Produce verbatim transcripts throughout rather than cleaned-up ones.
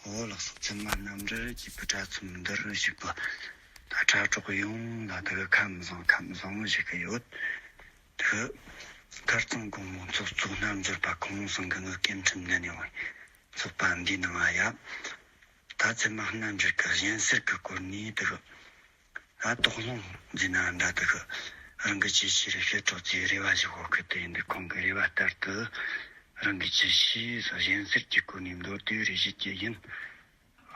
འོ་ལགས་སོ། ཚད་མ་རྣམ་འགྲེལ་གྱི་བུ་དྲ་ཚོམ་འདིར་ཞུགས་པ་ད་དྲ་གྲོགས་ཡོངས་ལ་དག་ཁམས་བཟང་ཁམས་བཟང་ཞུ་གི་ཡོད། དག་ཁར་ཚང་དགོང་མོ་ཚོགས་གཙོ་རྣལ་འབྱོར་པ་ཁོང་ཚང་གི་ངག་སྐད་འཕྲིན་ལས་ནས་བ་ཚོགས་པ་འདིའི་ནང་ང་ཡ། ད་ཚད་མ་རྣམ་འགྲེལ་གྱི་གཞན་སེལ་གྱི་སྐོར་ནས་དག་ད་དོགས་སློང་འཛིན་ན་འདྲ་དག་རང་གི་ཆེ་ཤེས་རེ་བཤད་གྲོགས་ཀྱི་རེ་བ་ཞིག་ཧོ་ཁི་དེ་ཡིན་འདུག་ཁོང་གི་རེ་བ་ལྟར་དུ་རང་གི་ཆེ་ཤེས་སོགས་གཞན་སེལ་གྱི་སྐོར་ནས་མདོར་བསྡུས་རེ་བཤད་ཀྱི་ཡིན།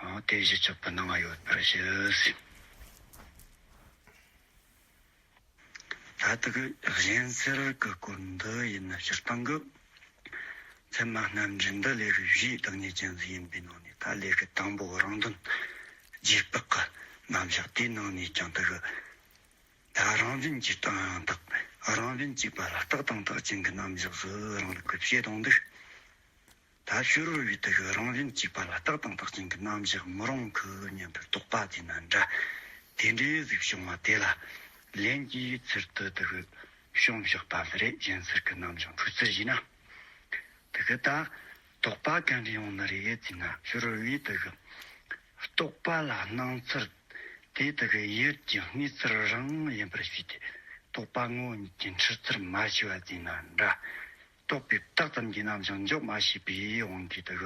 ཨ་དེ་བཞི་ཆོག་པ་གནང་བ་ཡོད་པར་ཞུ། ད་དག་གཞན་སེལ་གྱི་སྐོར་འདི་ཡིན་ན་སྤྱིར་བཏང་གི་ཚད་མ་རྣམ་འགྲེལ་འདི་ལས་རིགས་བཞིའི་བདག་ཉིད་ཅན་ཟིག་ཡིན་པའི་ནང་ནས་ད་ལས་ཀྱི་དང་པོ་རང་དོན་རྗེས་དཔག་གི་རྣམ་གཞག་དེའི་ནང་ནས་ཀྱང་དག་ད་རང་བཞིན་གྱིས་བཏང་ཡང་དག་རང་བཞིན་གཅིག་པ་ལ་རྟག་དང་རྟག་ཅན་གྱི་རྣམ་གཞག་སུ་རང་ལུགས་ཀྱིས་བྱེད་དང་འདུག་ད་ཕྱི་རོལ་བའི་དག་རང་བཞིན་གཅིག་པ་ལ་རྟག་དང་རྟག་ཅན་གྱི་རྣམ་གཞག་མི་རུང་གི་སྙམ་པའི་རྟོག་པ་དེ་ན་འདྲ། དེ་འདྲའི་གཟིགས་བྱུང་བ་དེ་ལ་ལན་གྱི་ཚུལ་དུ་དག་བྱུང་བཞག་པ་ལ་རེ་གཞན་སེལ་གྱི་རྣམ་གཞག་འཁྲུལ་ཚུལ་ཡིན་ན། དག་ད་རྟོག་པ་ག་འདྲ་ཡོང་ནི་རེད་ཟེར་ན་ཕྱི་རོལ་བའི་དག་རྟོག་པ་ལ་སྣང་ཚུལ་དེ་དག་ཡུལ་གྱི་གནས་ཚུལ་རང་ཡིན་པར་བྱས་ཏེ་རྟོག་པ་ངོ་བོ་ཉིད་ཀྱི་འཁྲུལ་ཚུལ་མ་ཤེས་པ་ཟེར་ན་འདྲ། རྟོག་པས་བཏགས་ཙམ་གྱི་རྣམ་གཞག་འཇོག་མ་ཤེས་པའི་དབང་གིས་དག་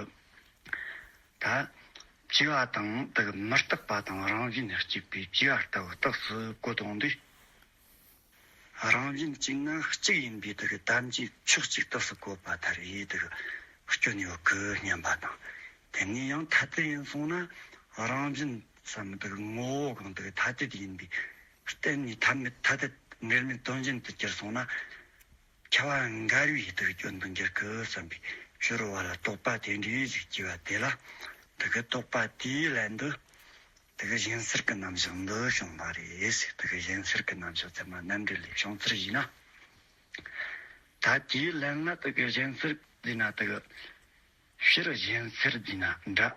ད་བྱས་པ་དང་དག་མི་རྟག་པ་དང་རང་བཞིན་གཅིག་པའི་བྱས་པ་ལྟ་བུ་རྟགས་སུ་བཀོད་དང་འདུས། རང་བཞིན་གཅིག་ན་གཅིག་ཡིན་པའི་དག་གི་དམ་བཅའི་ཕྱོགས་གཅིག་རྟགས་སུ་བཀོད་པ་ལྟར་ཡིད་དག་སྐྱོན་ཡོད་གི་སྙམ་པ་དང་། དེ་ནས་ཡང་ཐ་དད་ཡིན་སོང་ན་རང་བཞིན་སམ་དག་ངོ་བོ་གང་དག་ཐ་དད་ཡིན་པའི་རྟེན་ནས་ཐ་མེད་ཐ་དད་འབྲེལ་མེད་དོན་གཞན་དུ་གྱུར་སོང་ན། ཁྱབ་པ་འགལ་བའི་དག་སྐྱོན་དུ་འགྱུར་གི་བསམ་པའི་ཕྱི་རོལ་བ་ལ་རྟོག་པ་དེ་འདྲའི་ཞིག་སྐྱེ་བ་དེ་ལ་དག་གི་རྟོག་པ་དེའི་ལན་དུ་དག་གི་གཞན་སེལ་གྱི་རྣམ་གཞག་འདི་བྱུང་བ་རེད། དག་གི་གཞན་སེལ་གྱི་རྣམ་གཞག་ཚད་མ་རྣམ་འགྲེལ་ལས་བྱུང་ཚུལ་ཡིན་ན། ད་དེའི་ལན་ལ་དག་གི་གཞན་སེལ་འདི་ན་དག་གི་སྤྱིར་གཞན་སེལ་འདི་ན་འདྲ།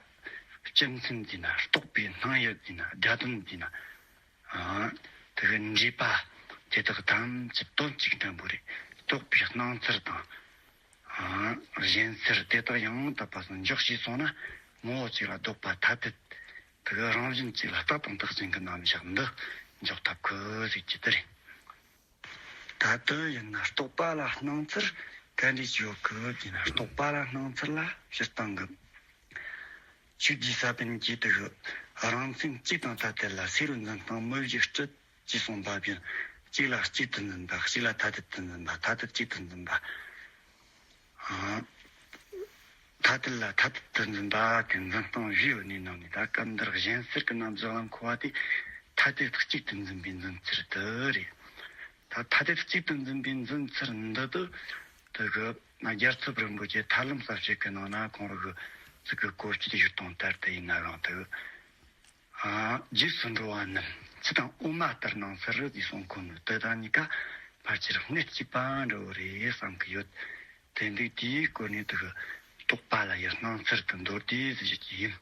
སྤྱི་མཚན་འདི་ན་རྟོག་པའི་སྣང་ཡུལ་འདི་ན་སྒྲ་དོན་འདི་ན། ཨ། དེ་གི་འདྲེས་པ་དེ་དག་ཐམས་ཅད་དོན་གཅིག་འདྲ་པོ་རེད། རྟོག་པའི་སྣང་ཚུལ་དང་། ཨ། གཞན་སེལ་དེ་དག་ཡང་དག་པ་སོགས་འཇོག་ཤེས་སོང་ན་ངོ་བོ་གཅིག་ལ་ལྡོག་པ་ཐ་དད། དེ་གི་རང་བཞིན་གཅིག་ལ་རྟག་དང་རྟག་ཅན་གྱི་རྣམ་གཞག་འདི་འཇོག་ཐུབ་གི་ཟེར་གྱི་དེ་རེད། ད་དུ་ཡིན་ན་རྟོག་པ་ལ་སྣང་ཚུལ་ག་འདྲ་ཞིག་ཡོད་གི་ཟེར་ན། རྟོག་པ་ལ་སྣང་ཚུལ་ལ་སྤྱིར་བཏང་གི་ཆོས་ཀྱི་ས་བོན་གྱི་དེ་གི་རང་མཚན་གཅིག་དང་ཐ་དད་ལ་སེལ་བའི་འཛིན་སྟངས་མི་བཞི་སྤྱི་ཅེས་གསུངས་པ་བཞིན་གཅིག་ལ་གཅིག་ཏུ་འཛིན་པ། གཅིག་ལ་ཐ་དད་དུ་འཛིན་པ། ཐ་དད་གཅིག་ཏུ་འཛིན་པ། ཨ། ཐ་དད་ལ་ཐ་དད་དུ་འཛིན་པ་དེ་འཛིན་སྟངས་བཞི་ཡོད་ནི་ནང་ནས་ད་སྐབས་འདིར་གཞན་སེལ་གྱི་རྣམ་གཞག་ལ་མཁོ་བ་དེ་ཐ་དད་གཅིག་ཏུ་འཛིན་པའི་འཛིན་ཚུལ་དེ་རེད། ད་ཐ་དད་གཅིག་ཏུ་འཛིན་པའི་འཛིན་ཚུལ་འདི་དུ་དེ་གི་རྒྱལ་ཚབ་རིན་པོ་ཆེ་ཐར་ལམ་གསལ་བྱེད་ཀྱི་ནང་ན་ཁོང་རང་གི་ཚིག་གི་གོ་བཅད་ཡོད་སྟངས་ལྟར་དུ་ཡིན་ན་རང་དུ། ཨ། རྗེས་སུ་འགྲོ་བ་རྣམས་ཚུལ་དང་དབུ་མ་ལྟར་སྣང་ཚུལ་ཟེར་གསུངས་ཁོ་ནི་དེ་དང་གཉིས་ཀ་ཕལ་ཆེར་གནད་གཅིག་པ་འདྲ་བོ་རེད་བསམ་གི་ཡོད། དེ་འདུག་དེའི་སྐོར་ནས་དེ་གི་རྟོག་པ་ལ་ཡང་སྣང་ཚུལ་དུ་མདོར་བསྡུས་ཟེར་གྱི་ཡིན།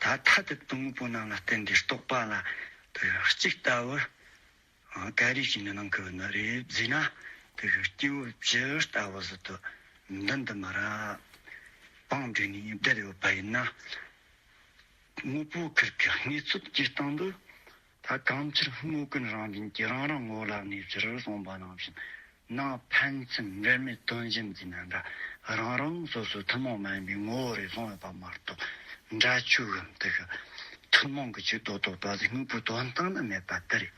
ད་ཐ་དད་དུ་དངོས་པོ་རྣམས་ལ་བརྟེན་ཏེ་རྟོག་པ་ལ་དེ་གི་གཅིག་ལྟ་བུ། ཨ། ག་རེ་བྱས་ནས་སྣང་གི་ཡོད་ནི་རེད་ཟེར་ན། དེ་གི་སྐྱེས་བུ་བཅུ་ལྟ་བུ་ཟིག་ཏུ་མདུན་དུ་མ་ར། བང་བསྒྲིགས་ནས་བསྡད་ཡོད་པ་ཡིན་ན། དངོས་པོ་ཁིར་གི་གནས་ཚུལ་གྱི་སྟེང་དུ། ད་གང་ཕྱིར་དངོས་ཀུན་རང་བཞིན་གྱིས་རང་རང་ངོ་བོ་ལ་གནས་ཕྱིར་གསུངས་པ་ནང་བཞིན། ནང་ཕན་ཚུན་འབྲེལ་མེད་དོན་གཞན་ཟེར་ན་འདྲ། རང་རང་སོ་སོའི་ཐུན་མོང་མ་ཡིན་པའི་ངོ་བོ་རེ་བཟུང་ཡོད་པ་མ་གཏོགས། འདྲ་ཆོས་གི་དེ་གི་ཐུན་མོང་གི་ཆོས་རྡོག་རྡོག་པ་ཟིག་དངོས་པོའི་དོན་སྟེང་ན་མེད་པ་དེ་རེད།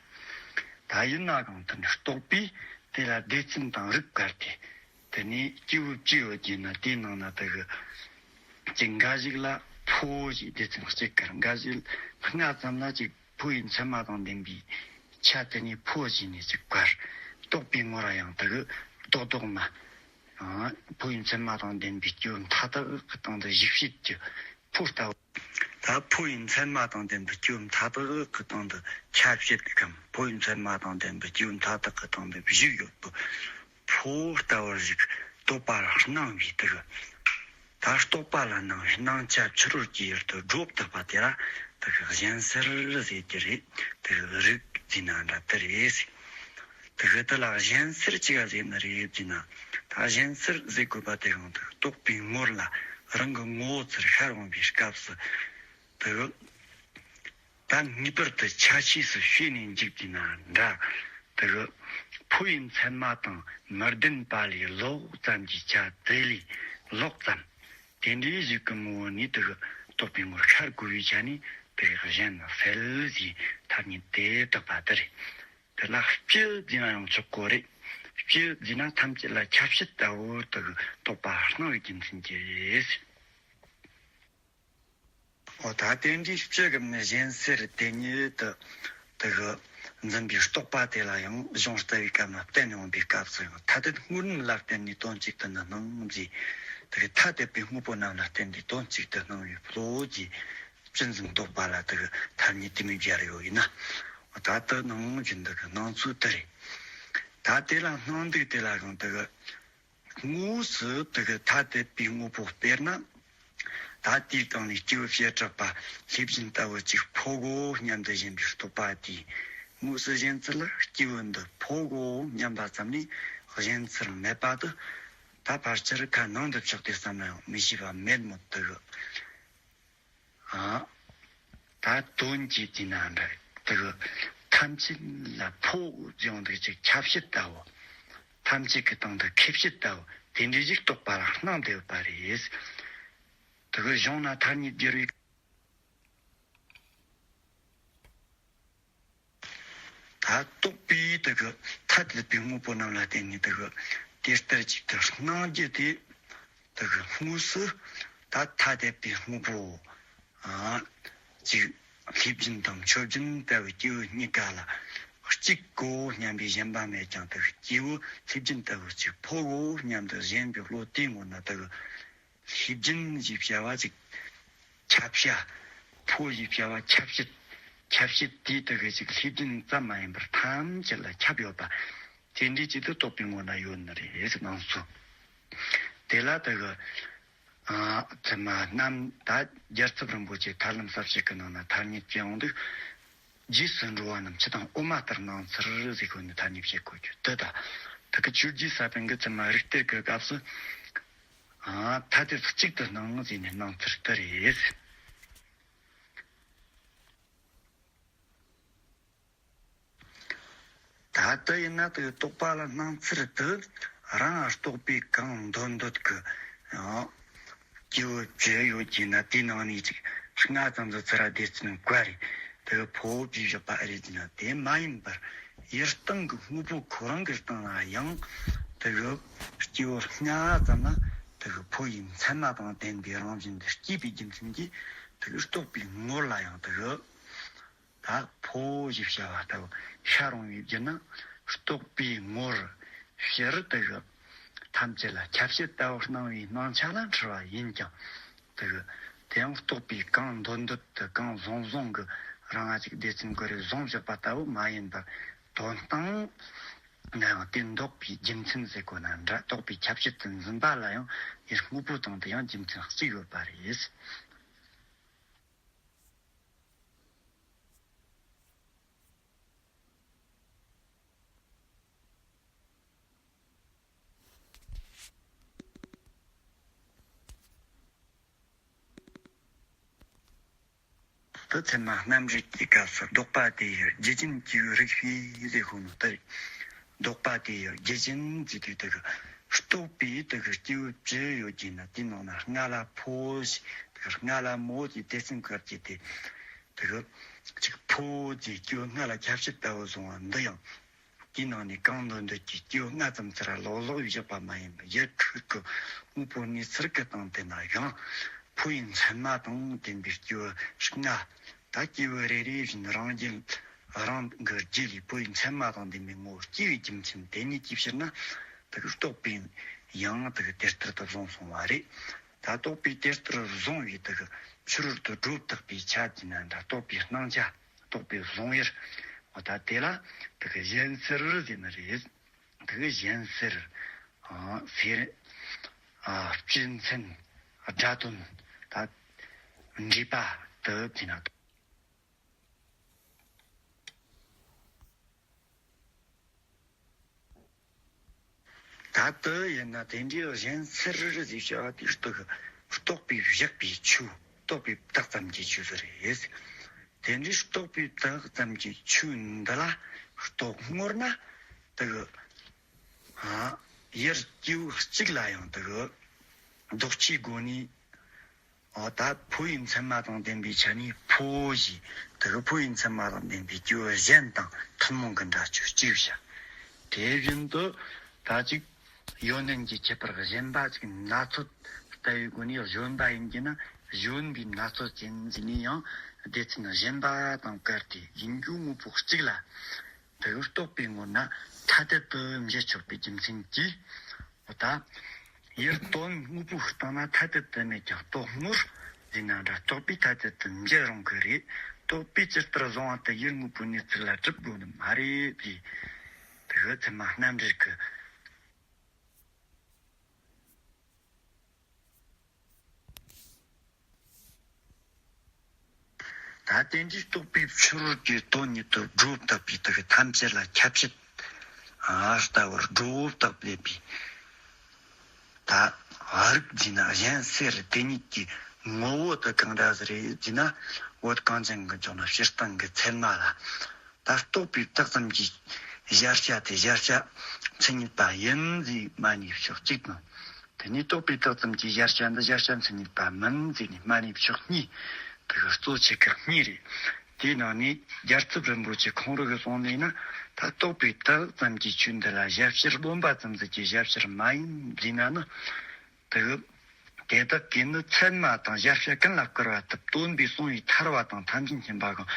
ད་ཡིན་ན་གང་ལྟར་རྟོག་པས་དེ་ལ་སྡེ་ཚན་དང་རིགས་བཀར་ཏེ། དེ་ནས་སྐྱེས་བུ་བཅུ་ཡོད་ཀྱི་ན་དེའི་ནང་ན་དེ་གི་ཅིག་འགའ་ཞིག་ལ་ཕོ་ཞེས་སྡེ་ཚན་གཅིག་བཀར། འགའ་ཞིག་སྔ་ཙམ་ལ་ཅིག་ཕོ་ཡི་མཚན་མ་དང་ལྡན་པའི་ཆ་དེ་ནས་ཕོ་ཞེས་ནས་ཅིག་བཀར། རྟོག་པའི་ངོ་ར་ཡང་དེ་གི་རྡོག་རྡོག་མ། ཨ། ཕོ་ཡི་མཚན་མ་དང་ལྡན་པའི་སྐྱེས་བུ་མཐའ་དག་གི་སྟེང་དུ་གཞི་བྱེད་ཀྱི་ཕོ་ལྟ་བུ། ད་ཕོ་ཡི་མཚན་མ་དང་ལྡན་པའི་སྐྱེས་བུ་མཐའ་དག་གི་སྟེང་དུ་ཁྱབ་བྱེད་དུ་ཁམས། ཕོ་ཡི་མཚན་མ་དང་ལྡན་པའི་སྐྱེས་བུ་མཐའ་དག་གི་སྟེང་དུ་བཞུགས་ཡོད་པའི་ཕོ་ལྟ་བུར་ཞིག་རྟོག་པ་ལ་སྣང་བའི་དེ་གི། ད་རྟོག་པ་ལ་སྣང་བའི་སྣང་ཆ་ཕྱི་རོལ་གྱི་ཡུལ་དུ་སྒྲོ་བཏགས་པ་དེ་ལ་དེ་གི་གཞན་སེལ་ཟེར་གྱི་རེད། དེ་གི་རིགས་ཟེར་ན་འདྲ་དེ་རེད། དེ་གི་དེ་ལ་གཞན་སེལ་ཅི་ག་ཟེར་ནི་རེད་ཟེར་ན། ད་གཞན་སེལ་ཟེར་དགོས་པ་དེ་རང་དེ་རྟོག་པའི་ངོར་ལ་རང་གི་ངོ་བོ་ཚུར་ཤར་འོང་བའི་སྐབས་སུ། དེ་གི་ད་ངེས་པར་དུ་ཆ་ཤས་སུ་བྱས་ནས་འཇུག་དེ་ན་འདྲ། དེ་གི་ཕོ་ཡི་མཚན་མ་དང་མི་ལྡན་པ་ལས་ལོག་ཙམ་གྱི་ཆ་དེ་ལས་ལོག་ཙམ། དེ་འདྲའི་གཞུག་གི་ངོ་བོ་ནས་དེ་གི་རྟོག་པའི་ངོར་ཤར་དགོས་པའི་ཆ་ནས་དེ་གི་གཞན་སེལ་ཟེར་ཐ་སྙད་དེ་བཏགས་པ་དེ་རེད། དེ་ལ་སྤྱི་ཟེར་ན་ཡང་ཆོག་གོ་རེད། སྤྱི་ཟེར་ན་ཐམས་ཅད་ལ་ཁྱབ་བྱེད་ལྟ་བུར་དུ་རྟོག་པ་སྣང་བའི་རྒྱུ་མཚན་གྱིས། འོ་ད་དེ་འདྲའི་སྤྱི་གི་གཞན་སེལ་དེ་ཉིད་དུ་དུ་གི་འཛིན་པའི་རྟོག་པ་དེ་ལ་ཡང་གཞུང་ལྟ་བའི་སྐབས་ན་བསྟན་ཡོང་པའི་སྐབས་སུ་ཡང་ཐ་དད་དངོས་རྣམས་ལ་བརྟེན་ནས་དོན་གཅིག་ཏུ་ནི་སྣང་ཟེར། དུ་གི་ཐ་དད་པའི་དངོས་པོ་རྣམས་ལ་བརྟེན་ཏེ་དོན་གཅིག་ཏུ་སྣང་བའི་བློ་གི་སྤྱི་འཛིན་རྟོག་པ་ལ་དེ་གི་ཐ་སྙད་དེ་མོ་སྦྱར་ཡོད་ཡིན་ན། ད་ལྟ་ནང་བཞིན་དེ་གི་སྣང་ཚུལ་དེ་རེད། ད་དེ་ལ་སྣང་འདུག་དེ་ལ་གང་དེ་གི་དངོས་སུ་དེ་གི་ཐ་དད་པའི་དངོས་པོ་དཔེར་ན། ད་དེའི་སྟེང་ནས་སྐྱེས་བུ་བྱེ་བྲག་པ་ལྷས་བྱིན་ལྟ་བུ་ཅིག་ཕོ་གོ་སྙམ་དུ་ཞེན་པའི་རྟོག་པ་དེས་དངོས་སུ་གཞན་ཚུལ་ལ་སྐྱེས་བུ་འདི་ཕོ་གོ་སྙམ་པ་ཙམ་ལས་གཞན་ཚུལ་མེད་པ་དེ། ད་ཕལ་ཆེར་ཁ་ནང་དུ་ཕྱོགས་ཏེ་བསམ་ན་ཡང་མི་ཤེས་པ་མེད་མོད་དེ་གི། ཨ། ད་དོན་གྱིས་བལྟས་ན་འདྲ་དེ་གི་ཐམས་ཅད་ལ་ཕོ་ཡོང་དུས་ཅིག་ཁྱབ་བྱེད་ལྟ་བུ། ཐམས་ཅད་ཀྱི་སྟེང་དུ་ཁྱབ་བྱེད་ལྟ་བུ་དེ་འདྲའི་ཞིག་རྟོག་པ་ལ་སྣང་བསྡད་ཡོད་པ་རེད། དེ་གི་གཞུང་ན་ཐ་སྙད་སྦྱར་བའི། ད་རྟོག་པས་དེ་གི་ཐ་དད་པའི་དངོས་པོ་རྣམས་ལ་བརྟེན་ནས་དེ་གི་དེ་ལྟར་ཅིག་ཏུ་སྣང་རྒྱུ་དེ། དེ་གི་དངོས་སུ་ད་ཐ་དད་པའི་དངོས་པོ། ཨ། ཅིག་ལྷས་བྱིན་དང་མཆོད་སྦྱིན་ལྟ་བུའི་སྐྱེས་བུ་གཉིས་ཀ་ལ་གཅིག་གོ་སྙམ་པའི་ཞེན་པ་མེད་ཀྱང་དེ་གི་སྐྱེས་བུ་ལྷས་བྱིན་ལྟ་བུ་ཅིག་ཕོ་གོ་སྙམ་དུ་ཞེན་པའི་བློ་དེའི་ངོ་ན་དེ་གི་ལྷས་བྱིན་ཞེས་བྱ་བ་ཅིག་ཁྱབ་བྱ། ཕོ་ཞེས་བྱ་བ་ཁྱབ་བྱེད། ཁྱབ་བྱེད་དེའི་དེ་གི་ཅིག་ལྷས་བྱིན་ཙམ་མ་ཡིན་པར་ཐམས་ཅད་ལ་ཁྱབ་ཡོད་པ། དེ་འདྲའི་ཅིག་ཏུ་རྟོག་པའི་ངོ་ན་ཡོད་ནི་རེད་ཟེར་སྣང་ཚུལ། དེ་ལ་དེ་གི། ཨ། ཚད་མ་རྣམ་དག་རྒྱལ་ཚབ་རིན་པོ་ཆེ་ཐར་ལམ་གསལ་བྱེད་ཀྱི་ནང་ན་ཐ་སྙད་ཅི་ཡོང་དུས། རྗེས་སུ་འགྲོ་བ་རྣམས་ཆུ་དང་འོ་མ་ལྟར་སྣང་ཚུལ་ཟེར་གོ་ནི་ཐ་སྙད་བཤད་གོ་རྒྱུ་དེ་དང་། དེ་གི་ཆོས་རྗེ་ས་པཎ་གྱི་ཚད་མ་རིགས་གཏེར་གྱི་སྐབས་སུ། ཨ། ཐ་དད་གཅིག་ཏུ་སྣང་ཟེར་ནས་སྣང་ཚུལ་དེ་རེད། ད་ལྟ་ཡིན་ན་དེ་རྟོག་པ་ལ་སྣང་ཚུལ་དེ་རང་རྟོག་པས་གང་འདོད་འདོད་ཀྱི་ཡང་སྐྱེས་བུ་བྱས་ཡོད་ཀྱི་ན་དེའི་ནང་ནས་ཅིག་ལྔ་ཙམ་དུ་ཚུར་ར་སྡེ་ཚན་བཀར་རེ་དེ་ཕོ་བོ་བྱས་བཞག་པ་རེད་ཀྱི་ན་དེ་མ་ཡིན་པར་ཡུལ་སྟེང་གི་དངོས་པོ་ཁོ་རང་གི་སྟེང་ལ་ཡང་དེ་གི་སྐྱེས་བུ་ལྔ་ཙམ་ལ་དེ་གི་ཕོ་ཡི་མཚན་མ་དང་ལྡན་པའི་རང་བཞིན་དུ་སྐྱེས་པའི་རྒྱུ་མཚན་གྱིས་དེ་གི་རྟོག་པའི་ངོར་ལ་ཡང་དེ་གི། ད་ཕོ་ཞེས་བྱ་བ་ལྟ་བུ་ཤར་འོང་བའི་རྒྱུ་ན་རྟོག་པའི་ངོར་ཕྱིར་དུ་གི་ཐམས་ཅད་ལ་ཁྱབ་བྱེད་ལྟ་བུ་སྣང་བའི་སྣང་ཆ་ལ་འཁྲུལ་བ་ཡིན་ཀྱང་དུ་གི། དེ་ཡང་རྟོག་པས་གང་འདོད་འདོད་དུ་གང་བཟུང་བཟུང་གི་རང་ང་ཅིག་སྡེ་ཚན་ཀུན་རེ་བཟུང་བཞག་པ་ལྟ་བུ་མ་ཡིན་པར་དོན་སྟངས་ན་ཡང་དེ་འདོགས་པའི་རྒྱུ་མཚན་ཟེར་གོ་ན་འདྲ། རྟོག་པའི་ཁྱབ་བྱེད་དུ་འཛིན་པ་ལ་ཡང་ཡུལ་དངོས་པོ་དང་དུ་ཡང་རྒྱུ་མཚན་གཅིག་ཡོད་པ་རེད། དེ་ཚད་མ་རྣམ་འགྲེལ་གྱི་སྐབས་སུ་ལྡོག་པ་དེ་ཡི་རྒྱུ་རྐྱེན་གྱི་རིགས་པས་ལས་ཤོ་ནོ་ལྟར། ལྡོག་པ་དེ་ཡི་རྒྱུ་རྐྱེན་གྱི་དུས་དེ་གི་རྟོག་པའི་དེ་གི་སྐྱེས་བུ་བཅུ་ཡོད་ཀྱི་ན་དེའི་ནང་ན་ལྔ་ལ་ཕོ་ཞེས་དེ་གི་ལྔ་ལ་མོ་ཞེས་སྡེ་ཚན་བཀར་གྱི་དེ་དེ་གི་གཅིག་ཕོ་ཞེས་སྐྱེས་བུ་ལྔ་ལ་ཁྱབ་བྱེད་ལྟ་བུ་བཟུང་བ་འདི་ཡང་། དེའི་ནང་ནས་གང་འདོད་འདོད་ཀྱི་སྐྱེས་བུ་ལྔ་ཙམ་ཚུར་ལོག་ལོག་བཞག་པ་མ་ཡིན་པར་ཡུལ་ཁུལ་གྱི་དངོས་པོ་གནས་ཚུལ་གྱི་སྟེང་དེ་ན་ཡང་ཕོ་ཡི་མཚན་མ་དང་ལྡན་པའི་སྐྱེས་བུ་ལྔ། ད་སྐྱེས་བུ་རེ་རེ་བཞིན་རང་རྒྱུད་རང་གི་རྒྱུད་ལས་ཕོ་ཡི་མཚན་མ་དང་ལྡན་པའི་ངོ་བོ་སྐྱེ་བའི་རྒྱུ་མཚན་དེ་ཉིད་ཀྱི་ཕྱིར་ན་དེ་གི་རྟོག་པས་ཡང་དེ་གི་དེ་ལྟར་དུ་བཟུང་སོང་བ་རེད། ད་རྟོག་པས་དེ་ལྟར་བཟུང་བའི་དེ་གི་ཕྱི་རོལ་དུ་སྒྲོ་བཏགས་པའི་ཆ་དེ་ན་འདྲ་རྟོག་པའི་སྣང་ཆ། རྟོག་པའི་གཟུང་ཡུལ། འོ་ད་དེ་ལ་དེ་གི་གཞན་སེལ་ཟེར་ནི་རེད། དེ་གི་གཞན་སེལ། ཨ། སེལ། ཨ། སྤྱི་མཚན། སྒྲ་དོན། ད་འདྲེས་པ་དུ་བྱས་ན། ད་དུ་ཡིན་ན་དེ་འདྲའི་གཞན་སེལ་ཟེར་བྱ་བ་དེ་རྟོག་རྟོག་པས་བཞག་པའི་ཆོས། རྟོག་པས་བཏགས་ཙམ་གྱི་ཆོས་ཟེར་རེད། དེ་འདྲའི་རྟོག་པས་བཏགས་ཙམ་གྱི་ཆོས་འདི་ལ་རྟོག་ངོར་ན་དེ་གི་ཡུལ་སྐྱེ་བོ་གཅིག་ལ་ཡང་དེ་གི་ལྡོག་ཆའི་སྒོ་ནས། འོ་ད་ཕོ་ཡི་མཚན་མ་དང་ལྡན་པའི་ཆ་ནས་ཕོ་བོ་ཞེས། དེ་གི་ཕོ་ཡི་མཚན་མ་དང་ལྡན་པའི་སྐྱེ་བོ་གཞན་དང་ཐུན་མོང་གི་འདྲ་ཆོས་གཅིག་བྱ། དེ་བཞིན་དུ་ད་ཅིག་ཡོན་ཏན་གྱི་ཁྱད་པར་གཞན་པ་ཅིག་སྣ་ཚོགས་ལྟ་བུའི་སྒོ་ནས་གཞོན་པ་ཡིན་གྱི་ན། གཞོན་པའི་སྣ་ཚོགས་ཅན་ཟེར་ནས་ཡང་སྡེ་ཚན་གཞན་པ་དང་བཀར་ཏེ་ཡིན་རྒྱུ་དངོས་པོ་གཅིག་ལ། དེ་རྟོག་པའི་ངོར་ན་ཐ་དད་དུ་འབྱེད་ཆོག་པའི་རྒྱུ་མཚན་གྱིས། འོ་ད་ཡུལ་དོན་དངོས་པོའི་སྟེང་ན་ཐ་དད་དུ་མེད་ཀྱང་རྟོག་ངོར་ཟེར་ན་འདྲ། རྟོག་པས་ཐ་དད་དུ་འབྱེད་རུང་གི་རེད། རྟོག་པས་ཇི་ལྟར་བཟུང་བ་དེ་ཡུལ་དངོས་པོའི་གནས་ཚུལ་ལ་སྒྲུབ་དགོས་ནི་མ་རེད་ཟེར། དེ་གི་ཚད་མ་རྣམ་འགྲེལ་གྱི། ད་དེ་འདྲའི་རྟོག་པའི་ཕྱི་རོལ་གྱི་དོན་ཉིད་དུ་སྒྲོ་བཏགས་པའི་དེ་གི་ཐམས་ཅད་ལ་ཁྱབ་བྱེད་ལྟ་བུར་སྒྲོ་བཏགས་པའི་ད་རིགས་འདི་ན་གཞན་སེལ་དེ་ཉིད་ཀྱི་ངོ་བོ་དེ་གང་འདྲ་ཟིག་རེད་ཟེར་ན། འོད་གངས་ཅན་གྱི་ལྗོངས་ན་སྤྱིར་བཏང་གི་ཚད་མ་ལ། ད་རྟོག་པས་བཏགས་ཙམ་གྱི་གཞལ་བྱ་དེ་གཞལ་བྱ་མཚན་ཉིད་པ་ཡིན་ཟེར་མ་ནས་ཕྱོགས་གཅིག་དང་། དེ་ནས་རྟོག་པས་བཏགས་ཙམ་གྱི་གཞལ་བྱ་འདི་གཞལ་བྱ་མཚན་ཉིད་པ་མིན་ཟེར་ནས་མ་ནས་ཕྱོགས་གཉིས། དེ་གི་གཙོ་ཆེ་ཁག་གཉིས་རེད། དེའི་ནང་ནས་རྒྱལ་ཚབ་རིན་པོ་ཆེ་ཁོང་རང་གི་གསུང་ནས་ན། ད་རྟོག་པས་བཏགས་ཙམ་གྱི་ཆོས་འདི་ལ་གཞལ་བྱར་རློམ་པ་ཙམ་ཟིག་གི་གཞལ་བྱར་མ་ཡིན་ཟེར་ན་ནི། དེ་གི་དེ་དག་གིས་ནི་ཚད་མ་དང་གཞལ་བྱ་ཀུན་ལ་སྐུར་བ་ཐུབ། སྟོན་པའི་གསུང་ཡིས་ཐར་བ་དང་ཐམས་ཅད་མཁྱེན་པ་གང་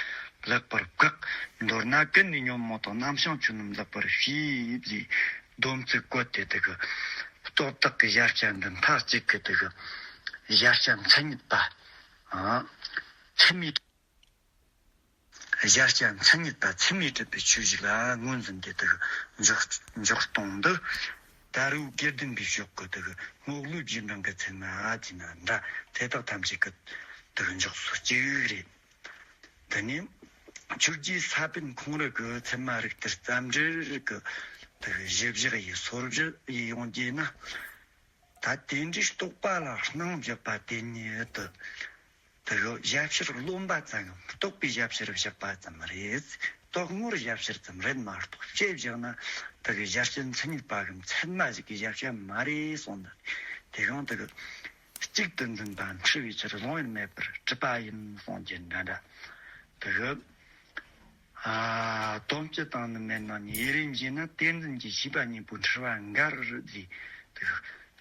ལེགས་པར་བཀག། མདོར་ན་ཀུན་ནས་ཉོན་མོངས་དང་རྣམ་བྱང་ཆོས་རྣམས་ལེགས་པར་ཤེས་ཟེར། སྡོམ་ཚིག་བཀོད་དེ། དེ་གི་རྟོག་བཏགས་ཀྱི་གཞལ་བྱ་འདི་མཐའ་གཅིག་གི་དེ་གི་གཞལ་བྱ་མཚན་ཉིད་པ། ཨ། ཚད་མའི། གཞལ་བྱ་མཚན་ཉིད་པ་ཚད་མས་གྲུབ་པའི་ཆོས་ཤིག་ལ་ངོས་འཛིན་ཏེ་དེ་གི་འཇོག་འཇོག་སྟངས་འདི། ད་རུང་དགེ་ལྡན་པའི་ཕྱོགས་ཀྱི་དེ་གི་རྔོག་ལུས་རྗེས་འབྲང་གི་ཚད་མ་ཨ་ཅེ་ན་འདྲ། དེ་དག་ཐམས་ཅད་ཀྱི་དེ་གི་འཇོག་སོ་གཅིག་རེད། དེ་ནས་ཆོས་རྗེ་ས་པཎ་ཁོང་རང་གི་ཚད་མ་རིགས་གཏེར་རྩ་འགྲེལ་གྱི་དེ་གི་གཞི་བཞག་ཡི་སོར་བཞི་ཡི་ཡོང་རྒྱུ་ན། ད་དེ་འདྲའི་རྟོག་པ་ལ་སྣང་བཞག་པ་དེ་ཉིད་དུ། དེ་གི་གཞལ་བྱར་རློམ་པ་ཙམ། རྟོག་པའི་གཞལ་བྱར་བཞག་པ་ཙམ་རེད། རྟོག་ངོར་གཞལ་བྱར་ཙམ་རེད་མ་གཏོགས། དཔྱད་བཞག་ན་དེ་གི་གཞལ་བྱ་མཚན་ཉིད་པ་གི་མཚན་མ་ཞིག་གི་གཞལ་བྱ་མ་རེད་གསུངས་ནས། དེ་གང་དེ་གི་གཅིག་ཏུ་འཛིན་པ་འཁྲུལ་བའི་ཕྱིར་ལོང་ཡང་མེད་པར་གྲུབ་པ་ཡིན་གསུངས་རྒྱུ་འདྲ་འདྲ། དེ་གི་ཨ། དོན་སྤྱི་དང་ནི་མེད་ན་ནི། ཡུན་རིང་བཞིན་ན་དེ་འཛིན་གྱི་ཤེས་པ་གཉིས་པོ་འཁྲུལ་བ་འགར་རེད་ཟེར། དེ་གི་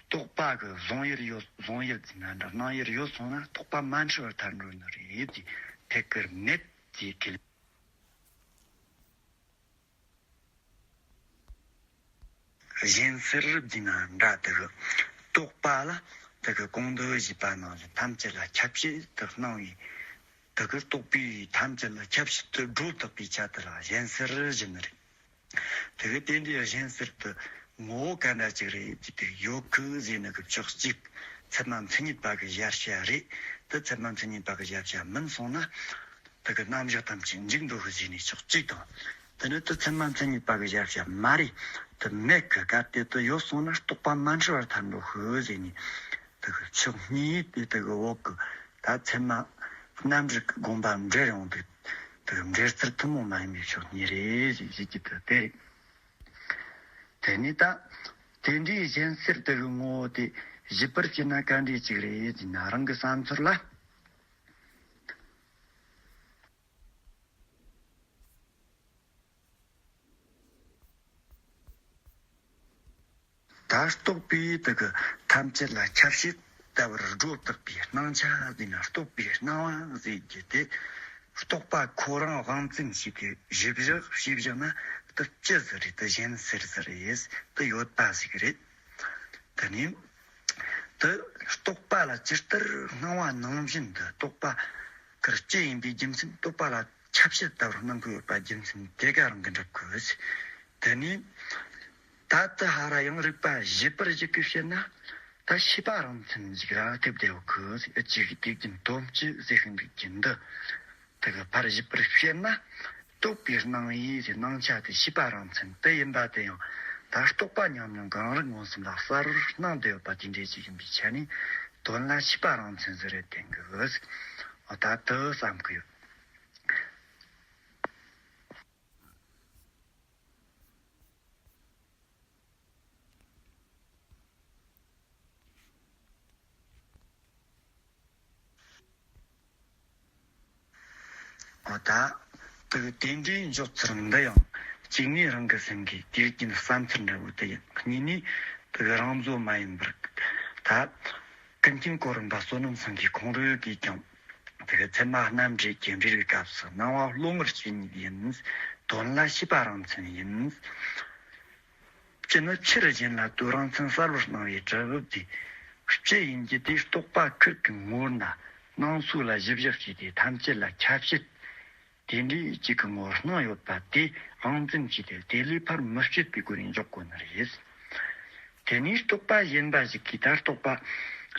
རྟོག་པ་གི་གཟུང་ཡུལ་ཡོད། གཟུང་ཡུལ་ཟེར་ན་འདྲ། སྣང་ཡུལ་ཡོད་སོང་ན་རྟོག་པ་མ་འཁྲུལ་བར་ཐལ་འགྲོ་ནི་རེད་ཟེར། ཐད་ཀར་མེད་ཅེས་ཁས་ལེན། གཞན་སེལ་ཟེར་ན་འདྲ། དེ་གི་རྟོག་པ་ལ་དེ་གི་གོང་དུ་ཞུས་པ་ནང་བཞིན་ཐམས་ཅད་ལ་ཁྱབ་བྱེད་དུ་སྣང་བའི། དེ་གི་རྟོག་པས་ཐམས་ཅད་ལ་ཁྱབ་བྱེད་དུ་སྒྲོ་བཏགས་པའི་ཆ་དེ་ལ་གཞན་སེལ་ཟེར་ནི་རེད། དེ་གི་དེ་འདྲའི་གཞན་སེལ་དུ་ངོ་བོ་ག་འདྲ་ཅིག་རེད་ཅེས་དེ་ཡོད་གི་ཟེར་ནི་གི་ཕྱོགས་གཅིག། ཚད་མ་མཚན་ཉིད་པ་གི་གཞལ་བྱ་རེད། དེ་ཚད་མ་མཚན་ཉིད་པ་གི་གཞལ་བྱ་མིན་སོང་ན། དེ་གི་རྣམ་གཞག་ཐམས་ཅད་འཇིག་འགྲོ་གི་ཟེར་ནི་ཕྱོགས་གཅིག་དང་། དེ་ནི་དེ་ཚད་མ་མཚན་ཉིད་པ་གི་གཞལ་བྱ་མ་རེད། དེ་མེད་གི། གལ་ཏེ་དེ་ཡོད་སོང་ན་རྟོག་པ་མ་འཁྲུལ་བར་ཐལ་འགྲོ་གི་ཟེར་ནི། དེ་གི་ཕྱོགས་གཉིས་དེ་དེ་གི་འོག་གི་ད་ཚད་མ་རྣམ་འགྲེལ་གྱི་དགོངས་པ་འགྲེལ་ཡོང་དུས། དེ་གི་འགྲེལ་ཚུལ་ཐུན་མོང་མ་ཡིན་པའི་ཕྱོགས་གཉིས་རེད་ཞེས་ཞུ་རྒྱུ་དེ་དེ་རེད། དེ་ནས་ད་དེ་འདྲའི་གཞན་སེལ་དེ་གི་ངོ་བོ་དེ་ཞིབ་པར་བྱས་ན་ག་འདྲས་ཅིག་རེད་ཟེར་ན། རང་གི་བསམ་ཚུལ་ལ། ད་རྟོག་པས་དེ་གི་ཐམས་ཅད་ལ་ཁྱབ་བྱེད་ལྟ་བུར་སྒྲོ་བཏགས་པའི་སྣང་ཆ་ཟེར་ན། རྟོག་པའི་སྣང་བ་ཟེར་རྒྱུ་དེ། རྟོག་པ་ཁོ་རང་དབང་བཙན་བྱས་ཏེ་གཞི་བཞག་བྱས་བཞག་ན་དེ་ཅི་ཟིག་རེད། དེ་གཞན་སེལ་ཟིག་རེད། དེ་ཡོད་པ་ཟིག་རེད། དེ་ནས་དེ་རྟོག་པ་ལ་ཇི་ལྟར་སྣང་བ་ནང་བཞིན་དུ། རྟོག་པ་གར་སྤྱི་ཡིན་པའི་རྒྱུ་མཚན། རྟོག་པ་ལ་ཁྱབ་བྱེད་ལྟ་བུར་སྣང་གི་ཡོད་པ་རྒྱུ་མཚན་དེ་ག་རང་གི་འགྲུབ་གི། དེ་ནས་ད་དེ་ཧ་ར་ཡང་རིགས་པ་ཞིབ་པར་ཞིབ་གི་བཤད་ན། ད་ཤེས་པ་རང་མཚན་ཞིག་ར་ཐེབས་བསྡད་ཡོད་གི། ཨ། ཅིག་དེ་རྒྱུན་དོན་སྤྱི་ཟེར་གི་འདུག་རྒྱུ་འདི། དེ་གི་ཕར་ཞིབ་པར་བཤད་ན། རྟོག་པའི་སྣང་ཡུལ་ཟེར། སྣང་ཆ་དེ་ཤེས་པ་རང་མཚན་དེ་ཡིན་པ་དེ་ཡང་ ད་རྟོག་པ་ཉམས་མྱོང་གི་རང་རིག་མངོན་སུམ་ལ་གསལ་བོར་སྣང་བསྡད་ཡོད་པ་དེ་འདྲ་ཅིག་ཡིན་པའི་ཆ་ནས། དོན་ལ་ཤེས་པ་རང་མཚན་ཟེར་རེད་དེ་གི། འོ་ད་དུ་བསམ་གི་ཡོད། འོ་ད། དེ་གི་དེ་འདྲའི་འཇོག་ཚུལ་འདི་ཡང་གཅིག་ནས་རང་གི་སེམས་ཀྱི་དུས་རྒྱུན་བསམ་ཚུལ་འདྲ་བོ་དེ་ཡིན། གཉིས་ནས་དེ་གི་རང་བཟོ་མ་ཡིན་པར། ད་ཀུན་མཁྱེན་གོ་རིམ་པ་བསོད་ནམས་ཚང་གིས་ཁོང་རང་གིས་ཀྱང་དེ་གི་ཚད་མ་རྣམ་འགྲེལ་གྱི་འགྲེལ་བའི་སྐབས་སུ། སྣང་བ་བློ་ངོར་སྐྱེ་ཉིད་ཡིན། དོན་ལ་ཤེས་པ་རང་མཚན་ཡིན། སྤྱི་ནི་ཕྱིར་གཞན་ལ་ལྟོས། རང་མཚན་གསལ་བོར་སྣང་བའི་གྲུབ་འོབ་དེ། སྤྱི་ཡིན་རྒྱུ་དེ་རྟོག་པ་ཁུར་གི་ངོ་བོ་ན་སྣང་ཚུལ་ལ་གཞི་བཞག་བྱས་ཏེ་ཐམས་ཅད་ལ་ཁྱབ་བྱེད་དེ་འདྲའི་གཅིག་གི་ངོ་བོར་སྣང་ཡོད་པ་དེ་དབང་འཛིན་བྱས་ཏེ། དེ་ལས་ཕར་མི་སྤྱོད་པའི་སྒོ་ནས་འཇོག་དགོས་ནི་རེད། དེ་ནས་རྟོག་པ་གཞན་པ་ཞིག་གིས་ད་རྟོག་པ་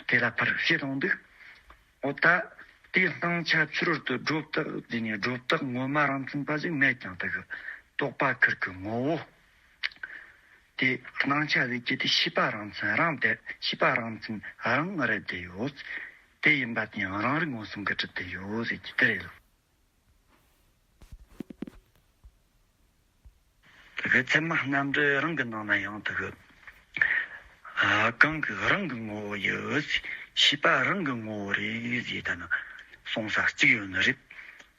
དེ་ལ་ཕར་བྱེད་ཡོང་དུས། འོ་ད་དེའི་སྣང་ཆ་ཕྱི་རོལ་དུ་སྒྲོ་བཏགས་བྱས་ནས། སྒྲོ་བཏགས་ངོ་མ་རང་མཚན་པ་ཞིག་མེད་ཀྱང་། དེ་གི་རྟོག་པ་ཁུར་གི་ངོ་བོ་དེ་སྣང་ཆ་ཟེར་རྒྱུ་དེ་ཤེས་པ་རང་མཚན་རང་དེ། ཤེས་པ་རང་མཚན་རང་རེད་དེ་ཡོད། དེ་ཡིན་པ་དེ་ཡང་རང་རིག་མངོན་སུམ་གྱིས་གྲུབ་དེ་ཡོད་ཟེར་རྒྱུ་དེ་རེད། དེ་གི་ཚད་མ་རྣམ་འགྲེལ་རང་གི་ནང་ན་ཡང་དེ་གི། ཨ། གང་གིས་རང་གི་ངོ་བོ་ཡི། ཤེས་པ་རང་གི་ངོ་བོ་རེད་ཟེར་ད་ནི་གསུངས་ས་གཅིག་ཡོད་ནི་རེད།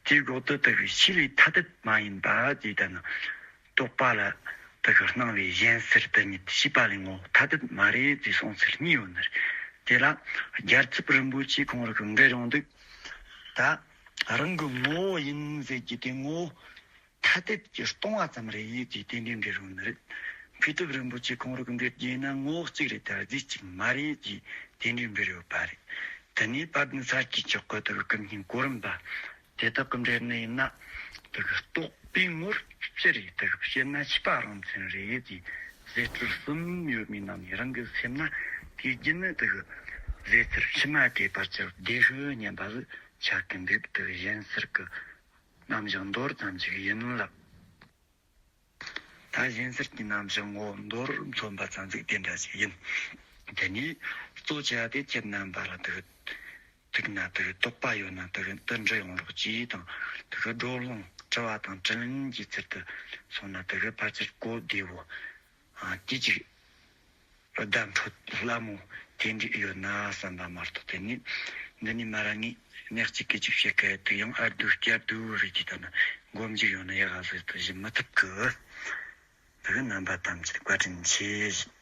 དེའི་འོག་ཏུ་དེ་གི་ཤེས་པའི་ཐ་དད་མ་ཡིན་པ་ཟེར་ད་ནི། རྟོག་པ་ལ་དེ་གི་སྣང་བའི་གཞན་སེལ་དེ་ཉིད་ཤེས་པ་ལས་ངོ་བོ་ཐ་དད་མ་རེད་ཅེས་གསུངས་ཚུལ་གཉིས་ཡོད་ནི་རེད། དེ་ལ་རྒྱལ་ཚབ་རིན་པོ་ཆེ་ཁོང་རང་གིས་འགྲེལ་ཡོང་དུས། ད་རང་གི་ངོ་བོ་ཡིན་ཟེར་རྒྱུ་དེ་ངོ་བོ་ཐ་དད་ཀྱིས་སྟོང་བ་ཙམ་རེད་ཅེས་རྟེན་འབྲེལ་འགྲེལ་ཡོང་ནི་རེད། མཁས་གྲུབ་རིན་པོ་ཆེ་ཁོང་རང་གིས་འགྲེལ་རྒྱུ་ཡིན་ན། ངོ་བོ་གཅིག་རེད་དེ་རྫས་གཅིག་མ་རེད་ཅེས་རྟེན་འབྲེལ་འགྲེལ་ཡོད་པ་རེད། དེ་ནས་དཔལ་ལྡན་ས་སྐྱའི་ཆོས་སྐུ་དེ་གི་ཀུན་མཁྱེན་གོ་རིམ་པ་དེ་དག་གིས་འགྲེལ་ནི་ཡིན་ན། དེ་གི་རྟོག་པའི་ངོར་སྤྱི་རེད། དེ་གི་སྤྱི་ན་ཤེས་པ་རང་མཚན་རེད་ཅེས་ཟེར་ཚུལ་གསུམ་ཡོད་མིན་ནམ། རང་གི་སེམས་ན་དེའི་རྒྱུ་ནི་དེ་གི་ཟེར་ཚུལ་ཕྱི་མ་གི་བར་ཆད་བདེ་ཤོས་སྙམ་པ་ཟིག་ཆགས་ཀྱི་འདུག་དེ་གི་གཞན་སེལ་གི་རྣམ་གཞག་མདོར་ཙམ་ཞིག་ཡིན་ལ། ད་གཞན་སེལ་གྱི་རྣམ་གཞག་ངོ་བོ་མདོར་མཚོན་པ་ཙམ་ཟིག་དེ་འདྲ་ཞིག་ཡིན། དེ་ནས་གཙོ་ཆེ་བ་དེ་ཁྱེད་རྣམ་པ་ལ་དེ་གི་ཐུག་ན་དེ་གི་དོགས་པ་ཡོད་ན་དེ་གི་དེ་འདྲི་ཡོང་རོགས་གྱིས་དང་། དེ་གི་བགྲོ་གླེང་དྲི་བ་དང་དྲིས་ལན་གྱི་ཚུལ་དུ་སོང་ན་དེ་གི་ཕལ་ཆེར་གོ་བདེ་བོ། ཨ། དེ་ཅིག་བརྡ་འཕྲོད་སླ་མོ་དེ་འདྲ་ཡོད་ན་བསམ་པ་མ་གཏོགས། དེ་ནི་འདི་ནས་མར་ངས་གནས་གཅིག་གི་གཅིག་བཤད་གི་དུས་ཡང་ཨ་རྡུ་སྐྱ་རྡུ་རེད་ཀྱི། ད་ནི་མགོ་མཇུག་ཡོད་ན་ཡག་ག་ཟེར་དུ་ཞིབ་མི་ཐུབ་གི། དེ་གི་རྣམ་པ་ཐམས་ཅད་བཀའ་དྲིན་ཆེ།